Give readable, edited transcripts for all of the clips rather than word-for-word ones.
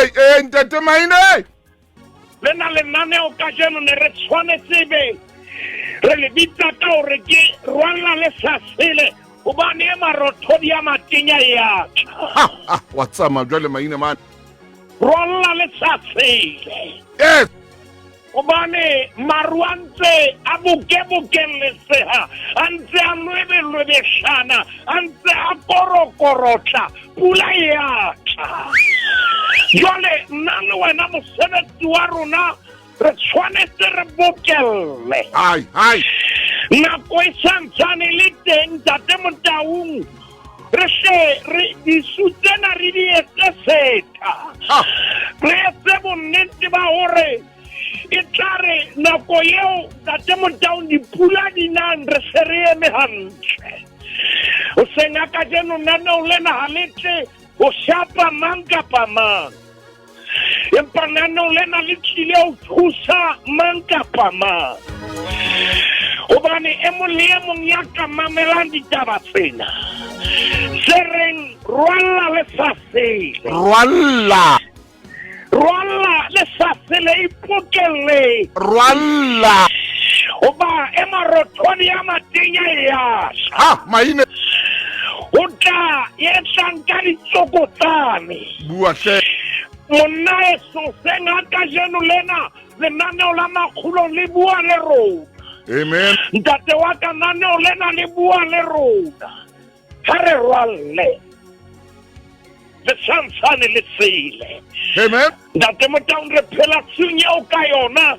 Hey, hey, ntate Maine. Le na lenaneo kajeno ne re tshwanetse be re le bitsa ka hore ke rwalla le sa sele hobane e marothodi a matenya e a tla. Ha, ha, wa tsamaya jwale Maine mane. Rwalla le sa sele. Yes. Hobane maru a ntse a bokebokelletseha, a ntse a lwebelwebeshana, a ntse a korokorotla, pula e a tla. Jwale nna le wena mosebetsi wa rona re tshwanetse re bokelle. Hai, hai. Nako e santsane le teng, Ntate Motaung, re hle re disu tsena re di etse setha. Re etse bonnete ba hore e tla re nako eo Ntate Motaung dipula di nang re se re eme hantle. O seng a kajeno naneo lena ha le tle ho shapa mang kapa mang, empa naneo lena le tlile ho thusa mang kapa mang, hobane e mong le e mong ya ka mamelang ditaba tsena se reng rwalla le sa sele, rwalla, rwalla le sa sele, ipokelle, rwalla, hoba e marothodi a matenya e ya ha Maine ho tla e tlang ka ditsokotsane. Bua hle. Monna e soseng a kajeno lena lenaneo la Makgulong le bua le rona. Amen. Ntate wa ka, naneo lena le bua le rona. Ha re rwalle le santshane le sele. Amen. Ntate Motaung, re phela tshung eo ka yona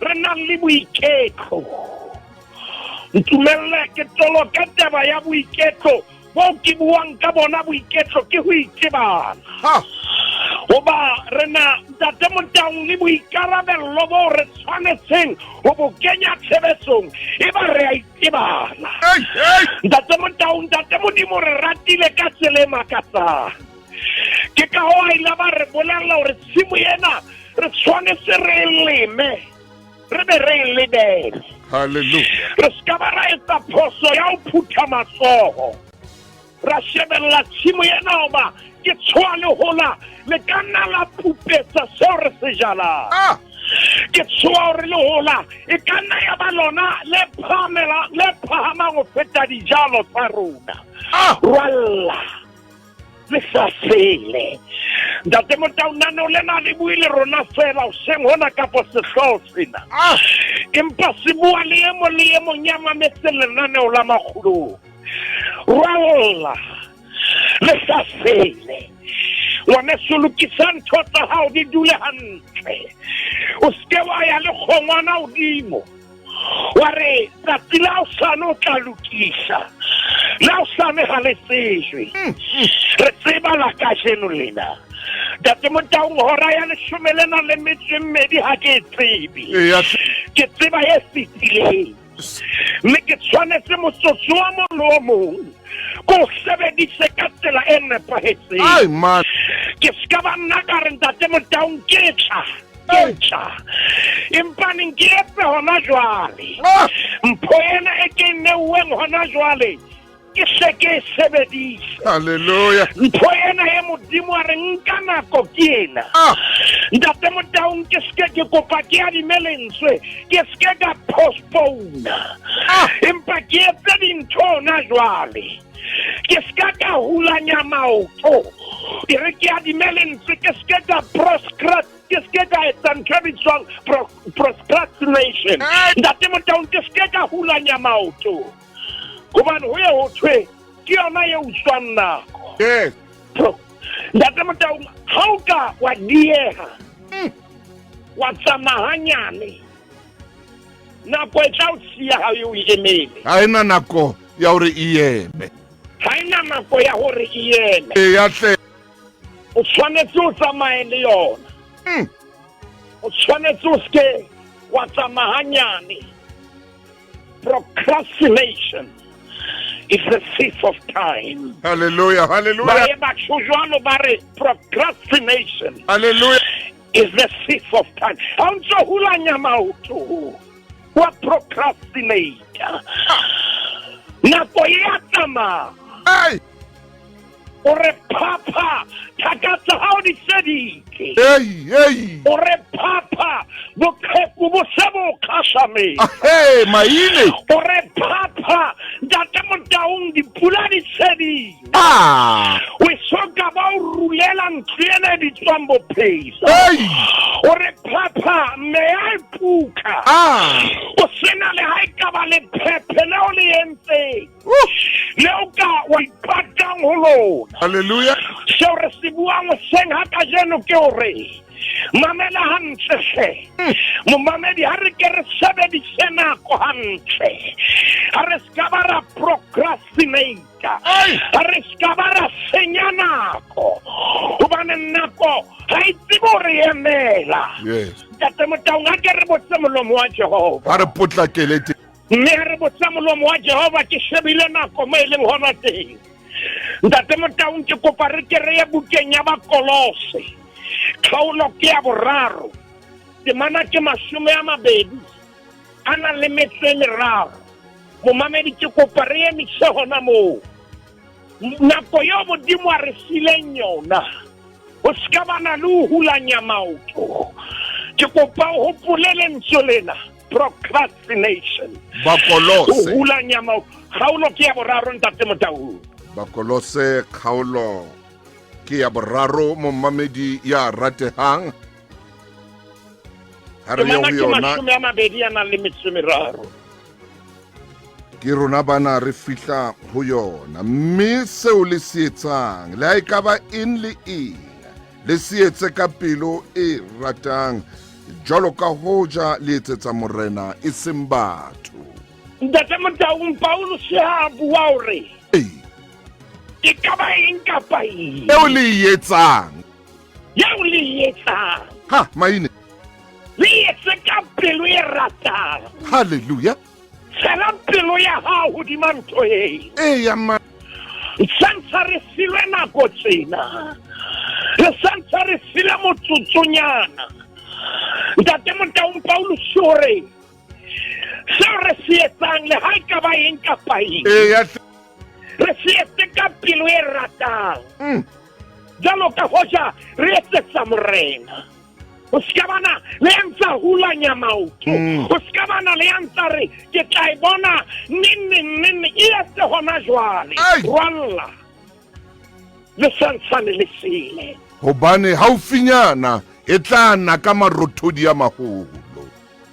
re nang le boiketlo. Ntumelle ke toloke taba ya boiketlo bo ke buang ka bona. Boiketlo ke ho itebala. Ha. Hoba re na Ntate Motaung le boikarabello bo re tshwanetseng ho bo kenya tshebetsong, e ba re a itebala. Hey, hey. Ntate Motaung, Ntate Modimo re ratile ka tsela e makatsang. Ke ka hoo a ile ba re bolella hore tshimo ena re tshwanetse re e leme, re be re e lebele. Hallelujah. Re se ka ba ra etsa phoso ya ho phutha matsoho, ra shebella tshimo ena, hoba ke tshoha le hola le ka nna la pupetsa seo re se jalang. Ke tshoha hore le hola e ka nna ya ba lona le phahamela le phahamang ho feta dijalo tsa rona. Rwalla le sa sele. Ntate Motaung, naneo lena le bue le rona fela hoseng hona kapo sehlooho sena, empa se bua le e mong le e mong ya mametseng lenaneo la Makgulong. Rwalla le sa sele. Ngwaneso, lokisa ntho tsa hao di dule hantle. O seke wa ya le kgongwana hodimo wa re tsatsi la hosane o tla lokisa. La hosane ha le tsejwe, re tseba la kajeno lena. Ntate Motaung, hora ya leshome lena le metso e mmedi ha ke e tsebe, ke tseba e fetileng, mme ke tshwanetse motsotso wa mong le o mong ko o sebedise ka tsela e nepahetseng. Ai man. Ke se ka ba nna ka re Ntate Motaung ke tla ke tla, empaneng ke etse hona jwale. Mpho ena e ke neuweng hona jwale ke se ke e sebedise. Hallelujah. Mpho ena e Modimo a re nka nako ke ena. Ntate Motaung, ke seke ke kopa ke adime lentswe, ke seke ka postpone, empa ke etse dintho hona jwale. Ke seka ka hulanya maoto, ke re ke adime lentswe, ke seke ka proscrat, ke seke ka etsa ntho e bitswang procrastination. Ntate Motaung, ke seke ka hulanya maoto, hobane ho ye ho thwe ke yona e utswang nako. Yes. Ntate Motaung, ha o ka wa dieha, wa tsamaya hanyane, nako e tla o siya ha o e emele. Ha ena nako ya hore e eme. Ha ena nako ya hore e eme. Eya hle. O tshwanetse o tsamaye le yona. O tshwanetse o seke wa tsamaya hanyane. Procrastination is the thief of time. Hallelujah, hallelujah. Ba ye batho jwalo ba re procrastination Hallelujah. is the thief of time. Ha o ntso hulanya maoto, wa procrastinate, nako e a tsamaya. Hey. O re phapha, thaka tsa hao di seditse. Ei, ei. O re phapha, boqheku bo se bo kgahlametse. Hey, maine. O re phapha, ntate Motaung, dipula di sedile. Ah. O so ka ba o rulela ntlo ena e bitswang bophelo. Ei. O re phapha, meya e puka. Ah. O sena le ha e ka ba lephephe leo le entseng. Le o ka wa ipatang ho lona. Hallelujah. Seo re se buang hoseng ha kajeno ke hore mamela hantle hle. Momamedi, ha re ke re sebedise nako hantle. Ha re ska ba ra procrastinate. Ha re ska ba ra senya nako. Hobane nako ha e tsebe ho re emela. Yes. Ntate Motaung, ha ke re botse molomo wa Jehova. Ha re potlakele teng. Mme ha re botsa molomo wa Jehova, ke shebile nako mo e leng hona teng. Ntate Motaung, ke kopa re ke re ye bukeng ya Bakolose. Kgaolo ke ya 3. Temana ke 20 a nang le metso e 3. Momamedi, ke kopa re emise hona moo. Nako eo Modimo a re fileng yona, ho ska bana le ho hulanya maoto. Ke kopa o hopole lentswe lena, procrastination. Bakolose. Ho hulanya maoto. Kgaolo ke ya 3, Ntate Motaung. Bakolose kgaolo ke ya 3, momamedi ya ratehang. Ha re ye ho yona. Temana ke 20 a nang le metso e 3. Ke rona bana re fihla ho yona. Mme seo le se etsang, le ha e ka ba eng le eng, le se etse ka pelo e ratang, jwalo ka hoja le etsetsa Morena e seng batho. Ntate Motaung, Paulus ha a bua hore e ka ba eng kapa eng eo le e etsang, eo le e etsang, ha maine, le etse ka pelo e ratang. Hallelujah. Tshela pelo ya hao hodima ntho eo. Eya, ma. Santsa re filwe nako tsena. Re santsa re file motsotsonyana. Ntate Motaung, Paulus o re seo re se etsang le ha e ka ba eng kapa eng, Eya. re se etse ka pelo e ratang. Jwalo ka hoja re etsetsa Morena. O ska bana le ya ntsa hulanya maoto. O ska bana le ya ntsa re ke tla e bona neng neng neng, e etse hona jwale. Rwalla le santsane le sele. Hobane haufinyana e tla na ka marothodi a maholo.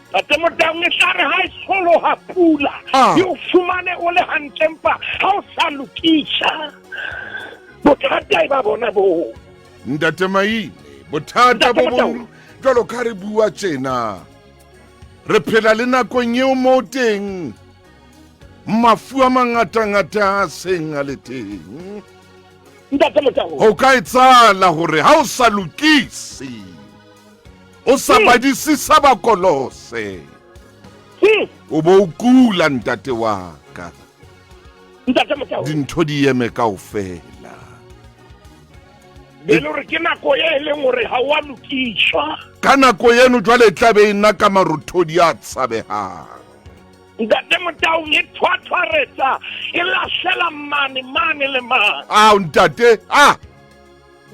Ntate Motaung, e tla re ha e tsholoha pula, e o fumane o le hantle, empa ha o sa lokisa, bothata e ba bona boo. Ntate Maine, bothata bo bong jwalo ka re bua tjena, re phela le nakong eo moo teng mafu a mangatangata a seng a le teng. Ntate Motaung, ho ka etsahala hore ha o sa lokise, o sa badisisa Bakolose, o bo o kula, ntate wa ka. Ntate Motaung, dintho di eme kaofela. E le hore ke nako e leng hore ha o a lokiswa. Ka nako eno jwale e tla be e nna ka marothodi a tshabehang. Ntate Motaung, e thwathwaretsa, e lahlela mane, mane le mane. Ao, ntate, ah!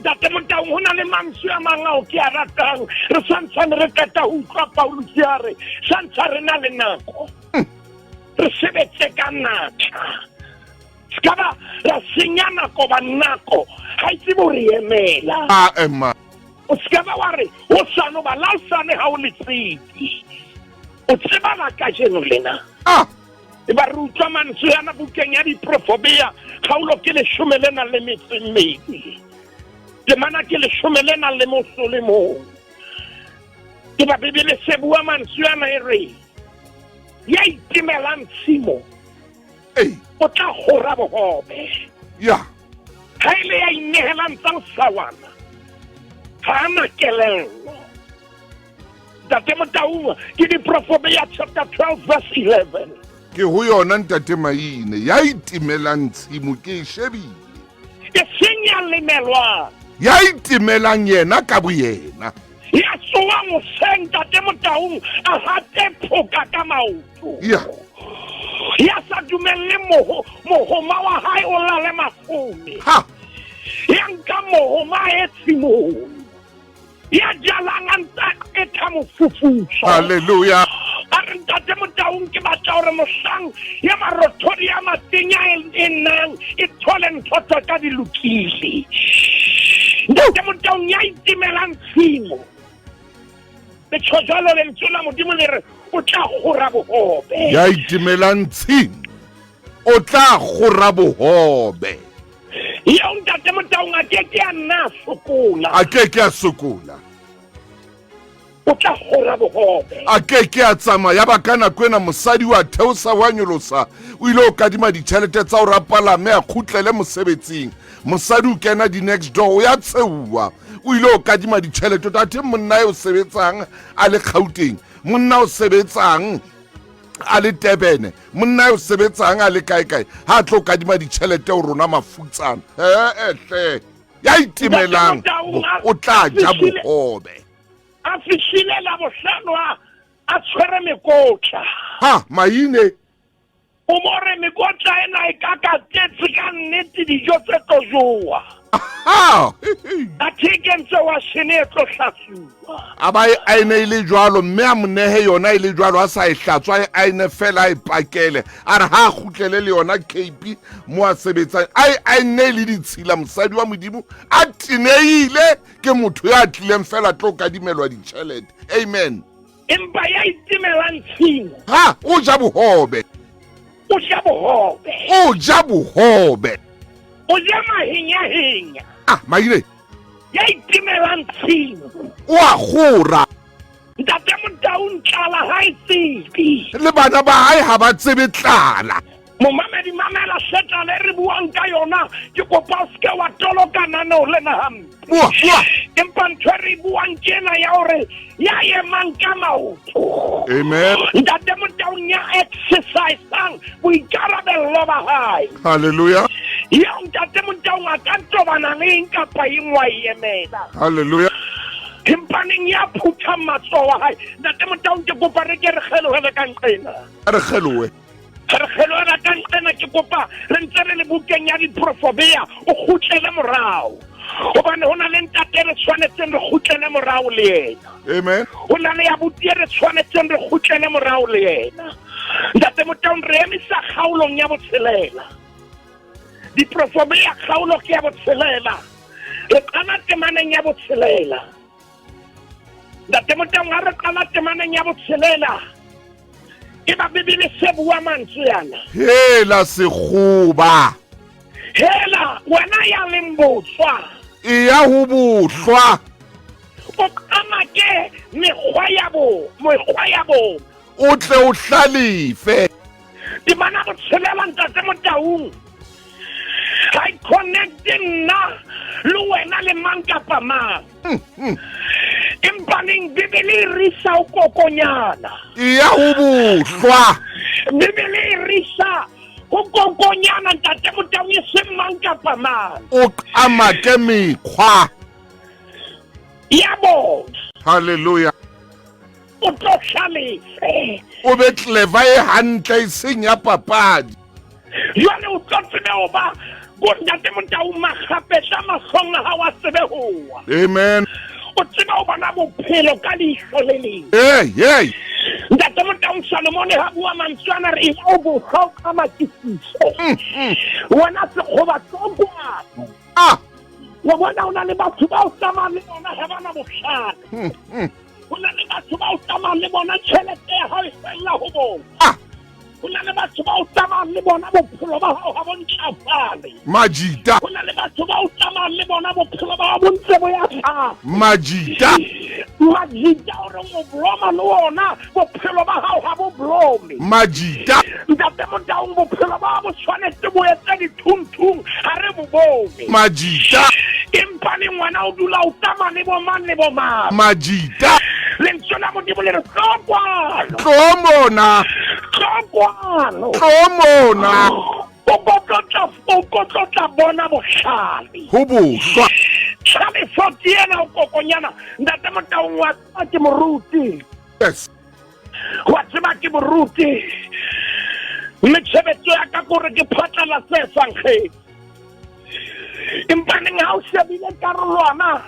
Ntate Motaung, ho na le mantswe a mang ao ke a ratang. Re santshane re qeta ho utlwa Paulus a re, santsa re na le nako. Re sebetse ka natla. Ska ba ra senya nako ba nako ha e tsebe ho re emela. A ema. O ska ba wa re o sano ba la o sane ha o le tsebe. O tseba la kajeno lena. E ba re utlwa mantswe ana bukeng ya Diprofobia, kgaolo ke 12 le nang le metso e mmedi. Temana ke 11 le nang le motso le mong. Ke ba Bibele se bua mantswe ana e re, ya itemelang tshimo, o tla kgora bohobe. Ya. Ha e le ya inehelang tsa bosawana, ha a na kelello. Ntate Motaung, ke Diprofobia chapter 12 verse 11. Ke ho yona ntate Maine, ya itemelang tshimo ke e shebile. E seng ya lemelwang. Ya itemelang yena ka boyena. Ya tsoang hoseng ntate Motaung, a hate phoka ka maoto. Ya. Ya sa dumelle mohoma wa hae o lale mafome. Ha. Ya nka mohoma e tshimong. Ya jalang a ntse a qetha mofufuso. Hallelujah. A re ntate Motaung ke batla hore mohlang ya marothodi ya matenya e nang e thole ntho tsa ka di lokile. Ntate Motaung ya itemelang tshimo. Le tjho jwalo lentswe la Modimo le re o tla kgora bohobe. Ya itemelang tshimo o tla kgora bohobe. Eo ntate Motaung a ke ke a nna a sokola. A ke ke a sokola. O tla kgora bohobe. A ke ke a tsamaya ya ba ka nako ena mosadi wa theosa wa nyolosa o ile o kadima ditjhelete tsa hore a palame a kgutlele mosebetsing. Mosadi o kena di-next door o ya tsheuwa o ile o kadima ditjhelete tate monna eo sebetsang a le Gauteng, monna o sebetsang a le Durban, monna eo sebetsang a le kae kae ha a tlo kadima ditjhelete ho rona mafutsana. Ee hle ya itemelang o tla ja bohobe. A fihlile la bohlano a tshwere mekotla. Ha maine O mo re mekotla ena e ka ka tletse ka nnete dijo tse tlo jowa. Athe e kentse washene e tlo hlatsuwa. A ba e aene e le jwalo mme a mo nehe yona e le jwalo a sa e hlatswa e aene fela a e pakele a re ha a kgutlele le yona Cape mo a sebetsang a e aenne e le ditshila mosadi wa Modimo a teneile ke motho ya tlileng fela tlo kadimelwa ditjhelete. Amen. Empa ya itemelang tshimo. Ha o ja bohobe. O ja bohobe. O ja bohobe. O ja mahenyahenya. Ah, maile. Ya itemelang tshimo. O a kgora. Ntate Motaung tlala ha e tsebe. Le bana ba hae ha ba tsebe tlala. Momamedi mamela hle tlala e re buang ka yona ke kopa o seke wa toloka naneo lena hampe. Bua, bua. Empa ntho e re e buang ke ena ya hore ya emang ka maoto. Amen. Ntate Motaung ya exercisang boikarabello ba hae. Hallelujah. Eo ntate Motaung a ka tobana le eng kapa eng wa e emela. Hallelujah. Empaneng ya phuthang matsoho a hae. Ntate Motaung ke kopa re ke re kgelohele ka nqena. Re kgelohe. Re kgelohela ka nqena ke kopa re ntse re le bukeng ya diprofobea o kgutlele morao. Hobane ho na le ntate re tshwanetseng re kgutlele morao le yena. Amen. Ho na le abuti re tshwanetseng re kgutlele morao le yena. Ntate Motaung re emisa kgaolong ya botshelela. Diprofobea kgaolo ke ya botshelela. Re qala temaneng ya botshelela. Ntate Motaung ha re qala temaneng ya botshelela. E ba Bibele se bua mantswe ana. Hela sekgoba. Hela wena ya leng botswa. E ya ho bohlwa. O qamake mekgwa ya bo, mekgwa ya bo. O tle o hlalefe. Temana botshelela ntate Motaung. Ga e connecte nna le wena le mang kapa mang. Empa neng Bibele e re isa o kokonyana. E ya ho bohlwa. Bibele e re isa ho kokonyana ntate Motaung e seng mang kapa mang. O qamake mekgwa ya bona. Hallelujah. O tlo hlalefe. O be clever e hantle e seng ya papadi. Jwale o tlo tsebe ho ba bo ntate Motaung makgapetla mahlong a hao a tsebe ho wa. Amen. O tsebe ho bona bophelo ka leihlo le leng. Hey, hey. Ntate Motaung Salomone ha bua mantswe ana re e o bohlwa o ka matisiso. Wena sekgoba tlo kwano. Ah. Wa bona o na le batho ba o tsamayang le bona ha ba na bohlale. Ho na le batho ba o tsamayang le bona tjhelete ya hao e fella ho bona. Ah. Ho na le batho ba o tsamayang le bona bophelo ba hao ha bo ntlafale. Majita. Ho na le batho ba o tsamayang le bona bophelo ba hao bo ntse bo ya tlase. Majita. Majita o reng o bloma le ona bophelo ba hao ha bo blome. Majita. Ntate Motaung bophelo ba hao bo tshwanetse bo etse dithungthung ha re bo bone. Majita. Empa le ngwana o dula o tsamaya le bo mang le bo mang. Majita. Lentswe la Modimo le re tlo kwano. Tlo mona. Tlo kwano. Tlo mona. O kotlotla bona bohlale. Ho bohlwa. Tlhalefo ke ena o kokonyana. Ntate Motaung wa tseba ke moruti. Yes. Wa tseba ke moruti. Mme tshebetso ya ka kore ke phatlalatse evangeli. Empaneng ha o shebile karolwana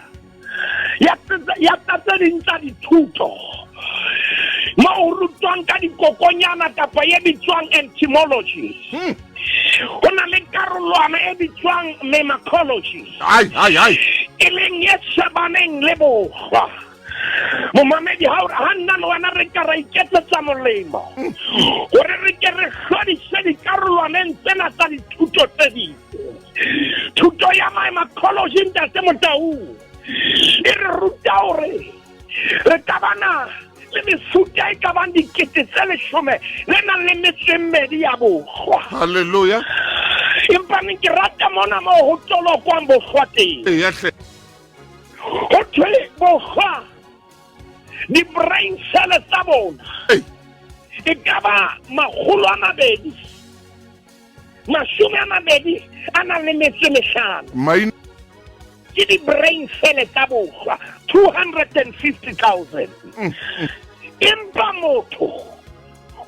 ya tsa tse ding tsa dithuto mo o rutwang ka dikokonyana kapa e bitswang entomology, ho na le karolwana e bitswang myrmecology, e leng e shebaneng le bohlwa. Momamedi, ha nna le wena re ka ra iketsetsa molemo gore re ke re hlodise dikarolwaneng tsena tsa dithuto tse ding. Thuto ya myrmecology, ntate Motaung, e re ruta gore re ka bana le mefuta e ka bang 10 le nang le metso e mmedi ya bohlwa. Halleluja. Empa neng ke rata mona moo ho tolokwang bohlwa teng. Eya hle. Ho thwe bohlwa di-brain cell tsa bona e ka ba 225. Maina ke di-brain cell tsa bohlwa 250,000. Empa motho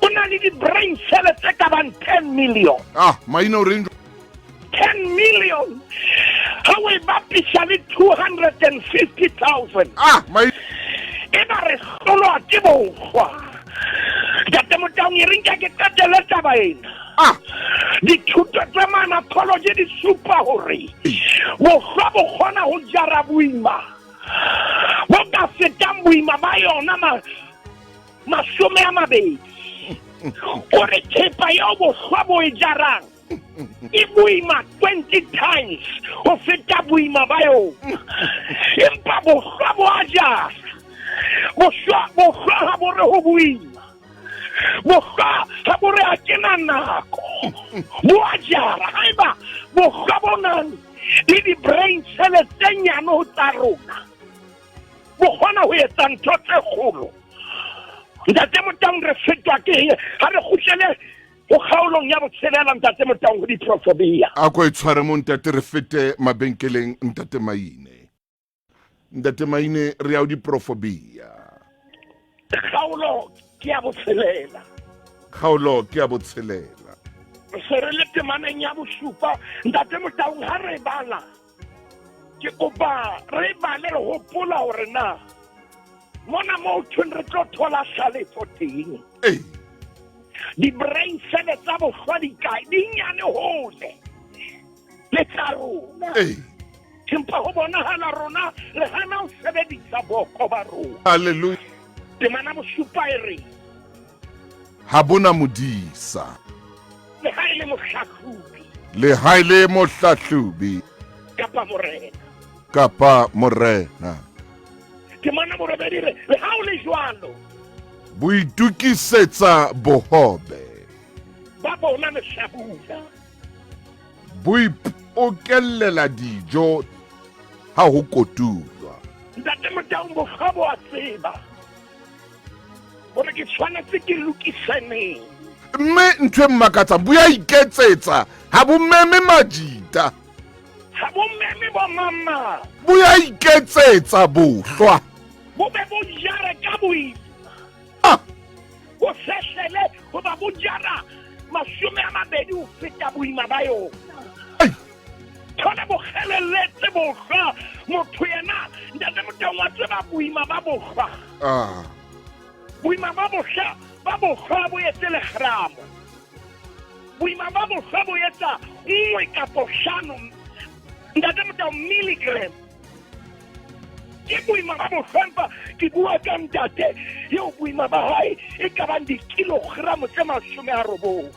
o na le di-brain cell tse ka bang 10 million. Ah, maina o reng? 10 million ha o e bapisa le 250,000. Ah, mai E ba re hlolwa ke bohlwa. Ntate Motaung, e re nka ke qetele taba ena. Dithuto tsa myrmecology di supa hore bohlwa bo kgona ho jara boima bo ka fetang boima ba yona 20. O re thepa eo bohlwa bo e jarang e boima 20 times ho feta boima ba yona. Empa bohlwa bo a jara. Bohlwa ha bo re ho boima. Bohlwa ha bo re ha ke na nako. Bo a jara. Haeba bohlwa bo nang le di-brain cell tse nyane ho tsa rona, bo kgona ho etsa ntho tse kgolo. Ntate Motaung, re fetwa ke eng? Ha re kgutlele ho kgaolong ya botshelela, ntate Motaung, ho diprofobia. A ko e tshware mo, ntate, re fete mabenkeleng, ntate Maine. Ntate Maine, re ya ho diprofobia. Kgaolo ke ya botshelela. Kgaolo ke ya botshelela. Re se re le temaneng ya bosupa, ntate Motaung. Ha re bala, ke kopa re bale re hopola hore na mona mo thweng re tlo thola hlalefo teng. Di-brain cell tsa bohlwa di kae? Di nyane hole le tsa rona. Empa ho bonahala rona re hana ho sebedisa boko ba rona. Halleluja. Temana bosupa e reng? Ha bona modisa. Le ha e le mohlahlobi. Le ha e le mohlahlobi. Kapa morena. Kapa morena. Temana borobedi re, le ha o le jwalo. Boitukisetsa bohobe. Ba bona lehlabula. Boipokellela dijo ha ho kotulwa. Ntate Motaung, bohlwa bo a tseba hore ke tshwanetse ke lokise neng. Mme ntho e mmakatsang, bo ya iketsetsa, ha bo meme majita. Ha bo meme bo mama. Bo ya iketsetsa bohlwa. Bo be bo jare ka boima. Bo fehlele hoba bo jara 20 ho feta boima ba yona. Thole bo kgelelletse bohlwa. Motho yena, ntate Motaung, wa tseba boima ba bohlwa. Boima ba bohlwa, ba bohlwa bo etse legramo. Boima ba bohlwa bo etsa 1 kapo 5, ntate Motaung, milligram. Ke boima ba bohlwa, empa ke bua ka ntate eo boima ba hae e ka bang dikilogramo tse 90.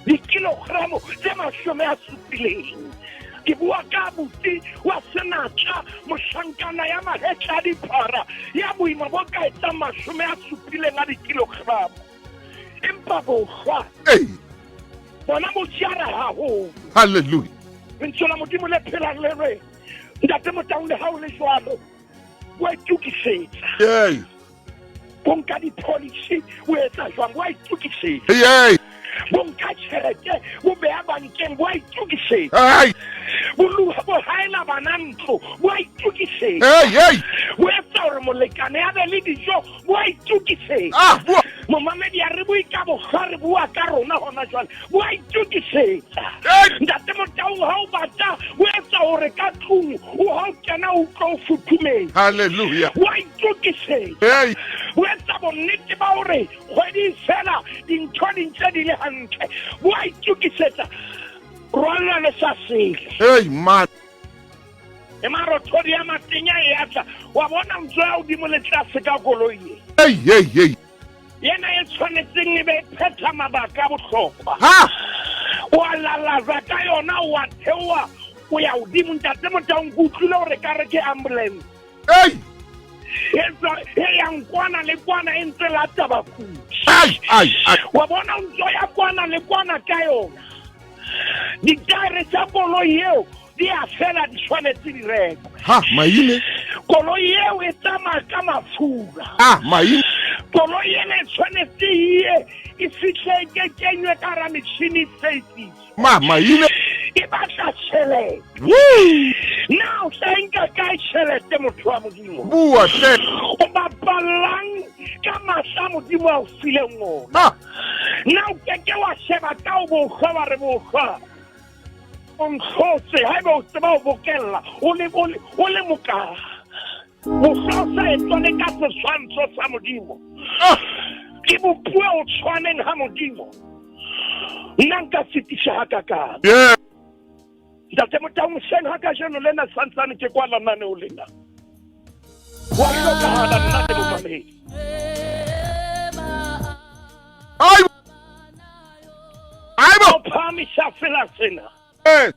Dikilogramo tse 70. Ke bua ka abuti wa senatla, mohlankana ya mahetla a diphara, ya boima bo ka etsang 70 a dikilogramo. Empa bohlwa bona bo jara haholo. Halleluja. Lentswe la Modimo le phelang le re, ntate Motaung, le ha o le jwalo, wa itokisetsa. Bo nka di-policy, o etsa jwang? Wa itokisetsa. Bo nka tjhelete, bo beha bankeng, bo a itokisetsa. Bo loha, bo haela bana ntlo, bo a itokisetsa. Bo etsa hore molekane a be le dijo bo a itokisetsa. Ah, bua. Momamedi a re bue ka bokgwa, re bua ka rona hona jwale. Bo a itokisetsa. Hey! Ntate Motaung, ha o batla o etsa hore ka tlung o ha o kena o utlwe o futhumetse. Hallelujah. Bo a itokisetsa. Hey! O etsa bonnete ba hore kgwedi e fela dintho di ntse di le hantle. Bo a itokisetsa. Rwalla le sa sele. Hey, man. E marothodi ya matenya e atla. Wa bona ntso ya hodimo le tlase ka koloi e. Hey, hey, hey. Yena e tshwanetseng e be e phetha mabaka a bohlokwa. Ha! O a lalaza ka yona, o a theoha, o ya hodimo. Ntate Motaung, ke utlwile hore ka re ke ambulance. Hey! E tswa, e yang kwana le kwana e ntse lata bakudi. Ai, ai, ai. Wa bona o ntso ya kwana le kwana ka yona. Ditaere tsa koloi eo di a fela, di tshwanetse di rekwe. Ha, maine. Koloi eo e tsamaya ka mafura. Ah, maine. Koloi ena e tshwanetse e ye e fihle e ke kenywe ka hara metjhini e service. Ma, maine. E batla tjhelete. Woo! Na o tla e nka kae tjhelete, motho wa Modimo? Bua hle. O bapallang ka matla a Modimo a o fileng ona. Ha! Na o keke wa sheba ka o bohlwa wa re bohlwa o ntlhotse, haeba o tseba o bokella o le, o le, o le mokaa. Bohlwa o sa etswa le ka setshwantsho sa Modimo. Ah! Ke bopuwe o tshwaneng ha Modimo. Nna nka fetisa ha kakang. Yeah. Ntate Motaung, hoseng ha kajeno lena santsane ke kwala naneo lena. Wa hlokahala nna le momamedi. Ai! Ai bo! O phahamisa fela sena. Eh!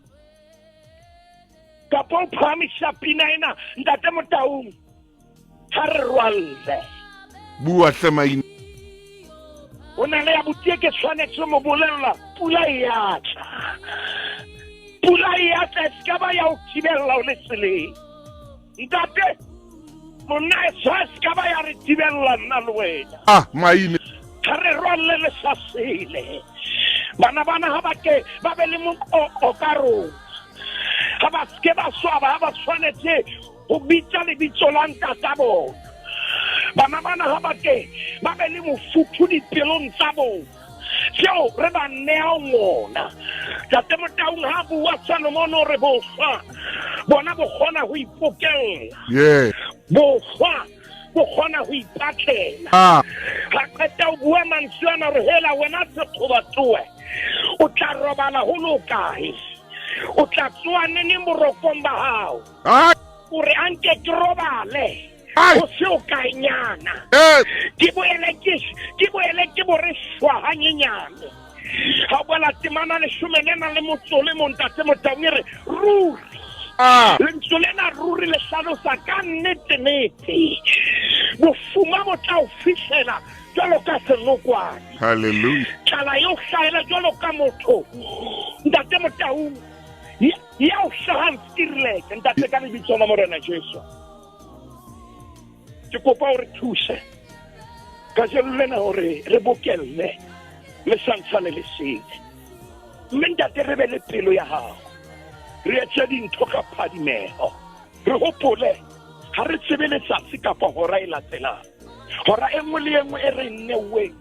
Kapa o phahamisa pina ena, Ntate Motaung. Ha re rwalle. Bua hle maine. O na le ya botie ke tshwanetse mo bolella pula e a tla. Pula e a tla, e se ka ba ya o thibella o le tseleng. Ntate, monna e sa se ka ba ya re thibella nna le wena. Ah, maine. Ha re rwalle le sa sele. Bana bana ha ba ke ba be le moqoqo ka rona. Ha ba se ke ba swaba, ha ba tshwanetse ho bitsa lebitso la ntata bona. Bana bana ha ba ke ba be le mofuthu dipelong tsa bona. Seo re ba neang ona. Ntate Motaung ha bua Solomon o re bohlwa bona bo kgona ho ipokella. Yeah. Bohlwa bo kgona ho ipatlela. Ah. Ha qeta o bua mantswe ana re hela wena sekgoba tsoe. O tla robala ho lo kae? O tla tsoa neneng borokong ba hao? Ah. O re a nke ke robale. Ai. Ho se o kaenyana. Eh. Ke boele ke, ke boele ke bo re shwa hanyenyane. Ha o bala temana leshome lena le motso le mong, Ntate Motaung, e re ruri. Ah. Lentswe lena ruri le hlalosa ka nnete nete. Bofuma bo tla o fihlela jwalo ka senokwane. Hallelujah. Tlala e o hlahela jwalo ka motho. Ntate Motaung, ya o hlahang stirleke. Ntate, ka lebitso la Morena Jesu. Ke kopa o re thuse kajeno lena hore re bokelle le santshane le sele. Mme ntate re be le pelo ya hao. Re etse dintho ka phadimeho. Re hopole ha re tsebe letsatsi kapa hora e latelang. Hora e nngwe le e nngwe e re neuweng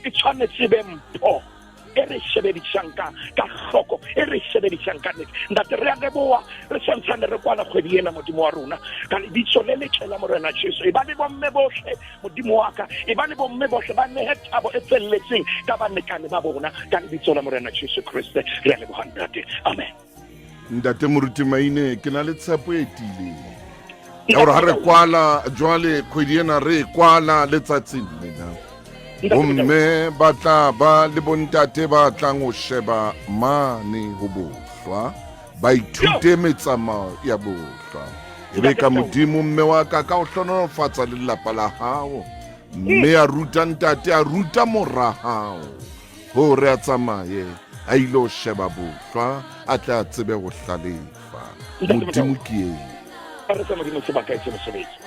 e tshwanetse be mpho e re sebedisang ka hloko, e re sebedisang ka nnete. Ntate, re a leboha, re santshane re kwala kgwedi ena, Modimo wa rona, ka lebitso le letle la Morena Jesu. E ba le bomme bohle, Modimo wa ka, e ba le bomme bohle ba nehe thabo e felletseng ka balekane ba bona, ka lebitso la Morena Jesu Kriste. Re a leboha, Ntate. Amen. Ntate Moruti Maine, ke na le tshepo e tiileng ya hore ha re kwala jwale kgwedi ena, re e kwala letsatsing lena, bomme ba tla ba le bontate ba tlang ho sheba mane ho bohlwa, ba ithute metsamao ya bohlwa. E be ka Modimo mme wa ka ka o hlohonolofatsa le lelapa la hao, mme a ruta ntate, a ruta mora hao hore a tsamaye a ile ho sheba bohlwa, a tle a tsebe ho hlalefa. Modimo ke eng? A re fe Modimo sebaka e se mosebetsi.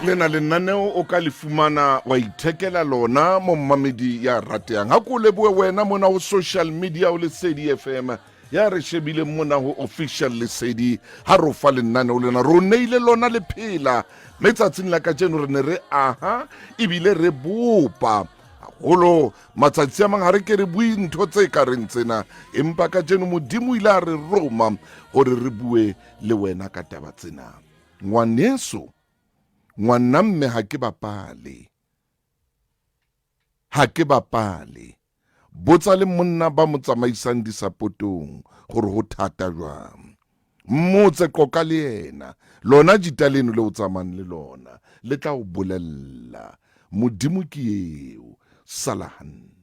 Le lena lenaneo o ka le fumana wa ithekela lona mo mmamedi ya ratehang. Ha ko lebohe wena mona ho social media o Lesedi FM ya re shebileng mona ho official Lesedi ha ro fa lenaneo lena ro neile lona le phela mme tsatsing la kajeno re ne re aha ebile re bopa haholo matsatsi a mang ha re ke re bue ntho tse ka reng tsena empa kajeno modimo ile a re roma gore re bue le wena ka taba tsena ngwaneso ngwana mme ha ke bapale ha ke bapale botsa le monna ba mo tsamaisang disapotong gore ho thata jwang mmotse qoka le yena lona jita leno le o tsamayng le lona le tla o bolella modimo ke eo sala hantle.